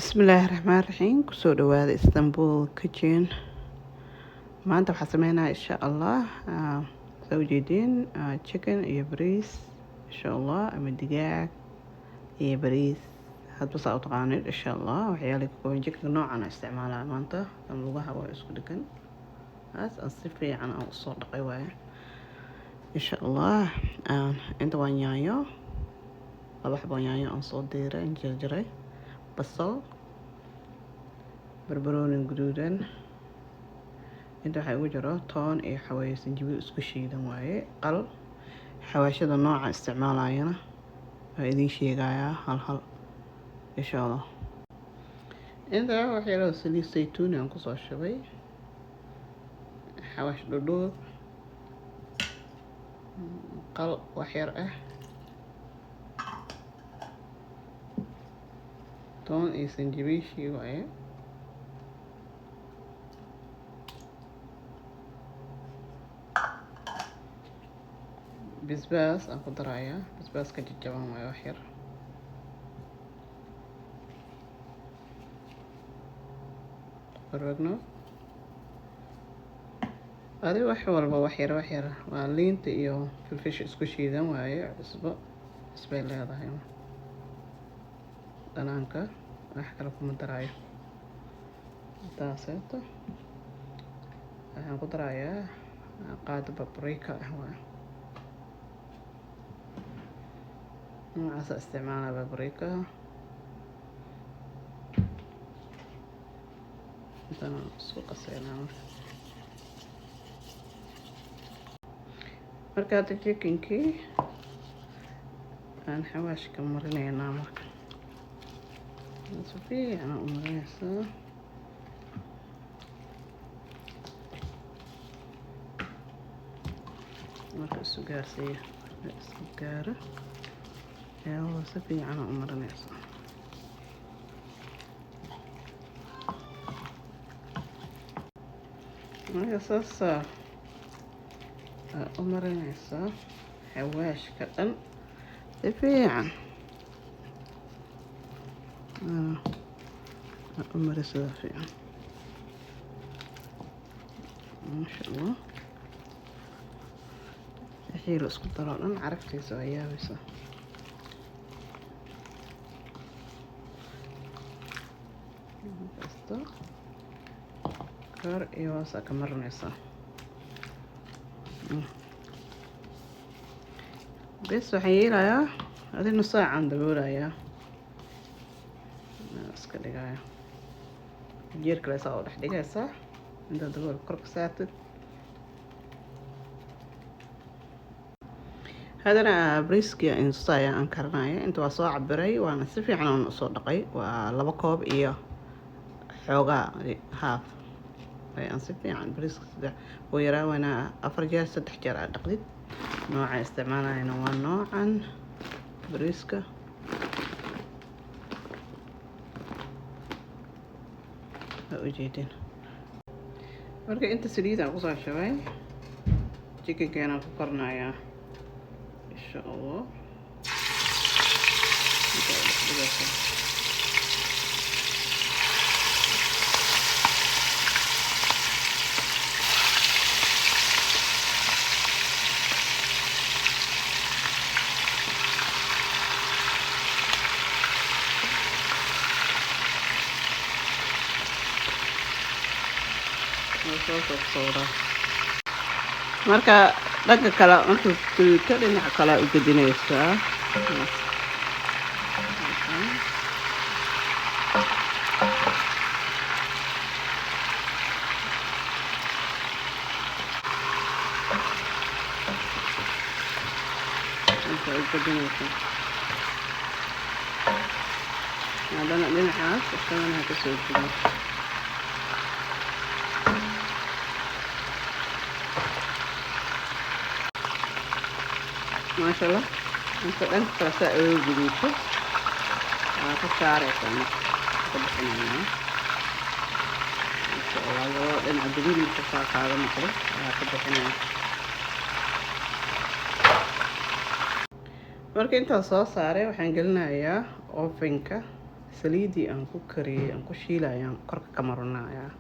Bismillaahi Raxmaani Raxiim. Kusoo dhawaada Istanbul Kitchen. Maanta waxaa sameynaya, insha Allah, soo ujeediin, chicken iyo bariis, insha Allah, ama digaag iyo bariis, hadba saa u taqaanid, insha Allah. Waxyaala ka kooban chicken noocan aan isticmaalaa maanta, kan lugaha waa isku dhegan, taas aan si fiican aan usoo dhaqay waaye, insha Allah. Inta waa yaanyo, laba xabo yaanyo aan soo diiray, aan jarjaray, basal, barbarooni guduudan. Inta waxaa igu jiro toon iyo xawaayo, sanjabiil isku shiidan waaye, qal. Xawaashada nooca isticmaalayana waa idiin sheegayaa hal hal, insha Allah. Inta wax yaroo saliid saytuuni aan kusoo shubay, xawaash dhudhuub, qal wax yar ah, toon iyo sanjabiishii waaye. Bisbaas aan ku darayaa, basbaaska jajaban waaye, wax yar. Oregano, adi wax walba wax yar, wax yar. Waa liinta iyo filfisha isku shiidan waaye. Cusbo, cusbay leedahay dhanaanka, wax kale kuma daraayo. Intaaseeto waxaan ku darayaa qaado paprika ah waaye, noocaasa isticmaalaa paprika. Intana isku qaseynaa. Marka hadda chickenkii aan xawaashka marineynaa. Marka si fiican u marinaysaa. Marka isu gaarsiiya, isku gaaro ayaa si fiican u marinaysaa. Marka saasaa u marinaysaa xawaashka dhan si fiican u marisaa fiican, maasha Allah. Wixii la isku daro dhan caraftiisa waa yaabaysaa. Kasto kor iyo hoosaa ka marinaysaa. Bes, waxaan yeelayaa adi nus saacaan daboolayaa, iska dhigaya jeer kale saa u dhex dhigaysaa intaad daboolka kor ka saartid. Haddana bariiskii insaya aan karinaya. Inta waa soo cabiray, waana si fiican aan usoo dhaqay. Waa 2 koob iyo xoogaa, half. Aan si fiican bariiska saddex ugu yaraa waana afar jeer, saddex jeer aad dhaqdid. Nooca isticmaalayana waa noocan bariiska, waa ujeedin. Marka inta saliid aan kusoo shubay, chickenkeenaan ku karinayaa, insha Allah. Inta dhex dhigaysaa. Soo soqsooda. Marka dhanka kale markuu gaduuto, dhinaca kale u gedinaysaa. Marka u gedinaysaa haddana dhinacaas isagana ha kasoo gudo. Maasha Allah. Marka dhanka kale saa uga guduuto, waa ka saaraysaa. Marka ka bixinaynaa, insha Allah. Labada dhinac guduud marka saa kaaga noqdo, waa ka bixinaya. Marka intaan soo saaray, waxaan gelinayaa ovenka. Saliidii aan ku kariyey, aan ku shiilayaan korka ka marinayaa,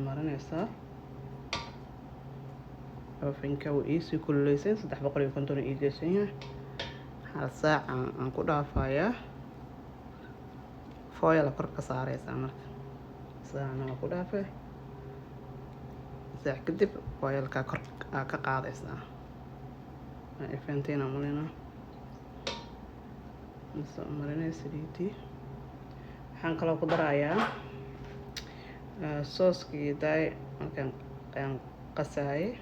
marinaysaa. Ovenka wuu iisii kululeysan, 350 ii geysan yahay. Hal saac aan ku dhaafayaa. Foil korka ka saareysaa. Marka saacna waa ku dhaafay, saac kadib foilka kor aa ka qaadaysaa. Fahanteen malina? Soo marinay saliidii. Waxaan kaloo ku darayaa sooskii daay markaan aan qasaayay.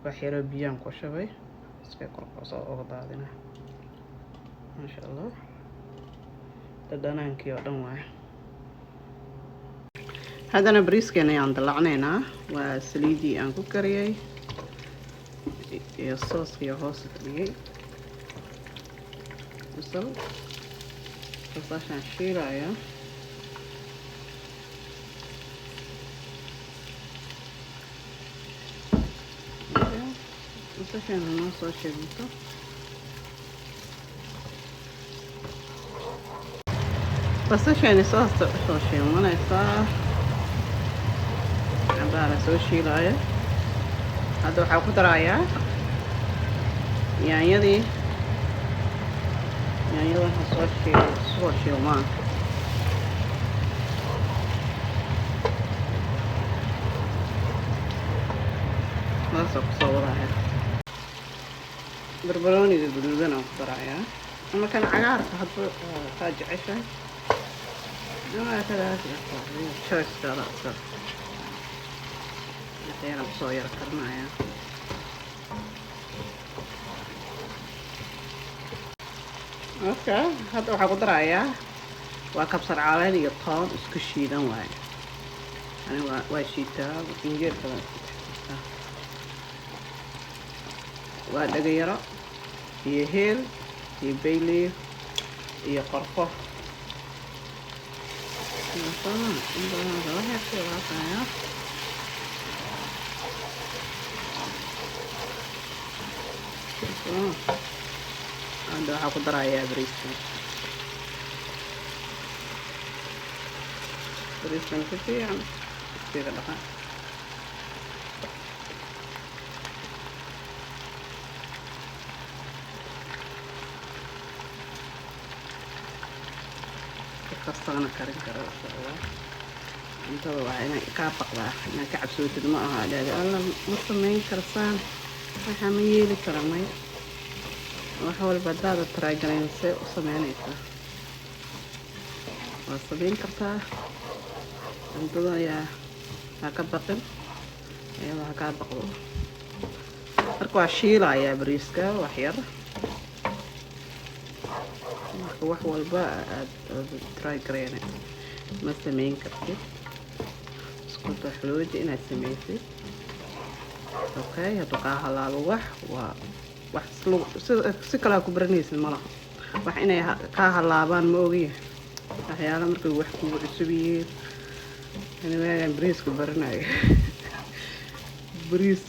Wax yaroo biyaan ku shubay, iska korka soo uga daadina. Maasha Allah, dhadhanaankii oo dhan waay. Haddana bariiskeena ayaan dalacnaynaa. Waa saliidii aan ku kariyey iyo sooskii hoos dhigay, basal, basashaan shiilaya. Basashaan noo soo shiilanto. Basashaani soosta usoo shiilmanaysaa, cabaara soo shiilaya. Hadda waxaa ku darayaa yaanyadii. Yaanyada ha soo shiil, soo shiilmaan. Saasoo kusoo wadaya. Barbarooniga guduudan aan ku darayaa ama kan cagaarka, hadba kaa jeceshahay ama kadaas choicekaada iska. Waxyaalaan kusoo yara karinayaa. Marka hadda waxaa ku darayaa waa kabsar caleen iyo toon isku shiidan waaye. Ani waa shiitaa, injeer badan isku dhex. Waa dhagayaro iyo heel iyo bay leaf iyo qorfo. In badan waxaa. Hadda waxaa ku darayaa bariiskan. Bariiskan si fiican iskaga dhaqa. Kastaana karin karo, insha Allah. Cuntada waa inay kaa baqdaa, inaad ka cabsootid ma aha. Dhahda alla ma samayn karsaan, waxaa ma yeeli kara. May, wax walba haddaada try garayn, see u sameynaysaa? Waa samayn kartaa. Cuntada ayaa ha ka baqin, iyadoo ha kaa baqdo. Marka waa shiilayaa bariiska wax yar. Marka wax walba aad try gareyne ma sameyn kartid. Isku daxlooji inaad sameysid. Okay, hadduu kaa halaabo, wax waa wax si kalea ku baranaysid ma laha. Wax inay kaa halaabaan ma ogiya. Waxyaala markay wax kugu cusub yihiin. Ani waagaan bariiska baranayo, bariis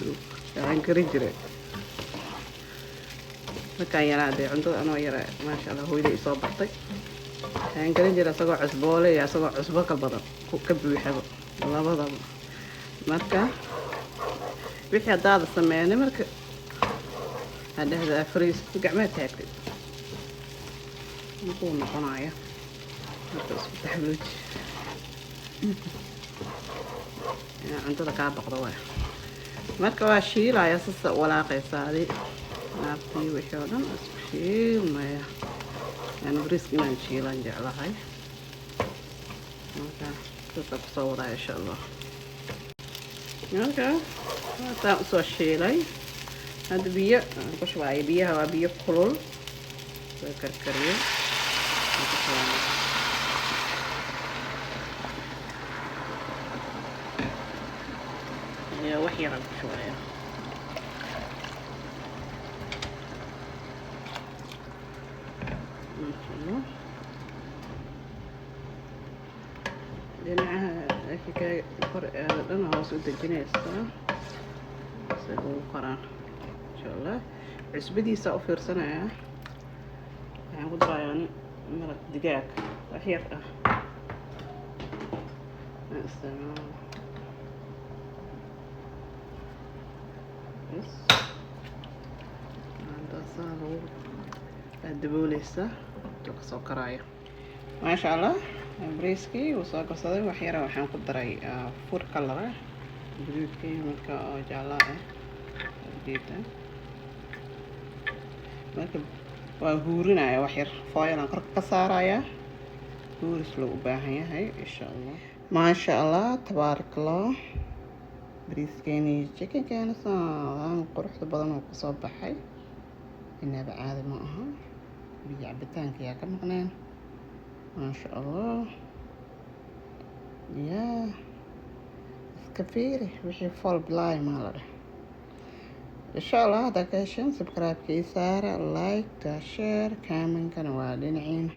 waxaan karin jiray markaan yaraa dee, cuntada anoo yara, maasha Allah, hooyada isoo bartay. Waxaan karin jiray isagoo cusboole iyo isagoo cusbo ka badan ka buuxaba, labadaba. Marka wixii haddaada sameynay, marka hadhahda fariis gacmaha taagtay makuu noqonaya. Marka isku taxluuji inaa cuntada kaa baqdo waay. Marka waa shiilaya, sasa walaaqaysaa adi naabtii, wixii oo dhan isku shiilmaya. Yani bariiska inaan shiilan jeclahay. Marka sasa kusoo wadaya, insha Allah. Marka waataan usoo shiilay. Hadda biyo aan ku shubaya. Biyaha waa biyo kulul, soo karkariyo aan ku shubaya. Iyo wax yar aan ku shubaya, masha Allah. Dhinacaha ka kor aada dhan hoos u dejinaysaa si ugu koraan, insha Allah. Cusbadiisa u fiirsanayaa. Waxaan ku darayaa ani Maraq digaag wax yar ah aan isticmaalo bas. Intaasaa lagu aad dabooleysaa intuu kasoo karaayo. Maasha Allah, bariiskii wuu soo karsaday. Wax yara waxaan ku daray food color ah, gaduudka iyo midka oo jaalaha ah ujeeda. Marka waa huurinaya wax yar, foil aan korka ka saarayaa. Huuris loo u baahan yahay, insha Allah. Maasha Allah, tabaarak Allah, bariiskeeni iyo chickenkeena saan quruxda badan oo kusoo baxay, inaaba caadi ma aha. Biyo cabitaanka yaa ka maqneen. Maasha Allah, yaa iska fiiri wixii fool bilaay maa la dheh. Insha Allah, haddaa ka hesheen, subscribe-ka ii saara, like, share, comment-kana waa dhinaciina.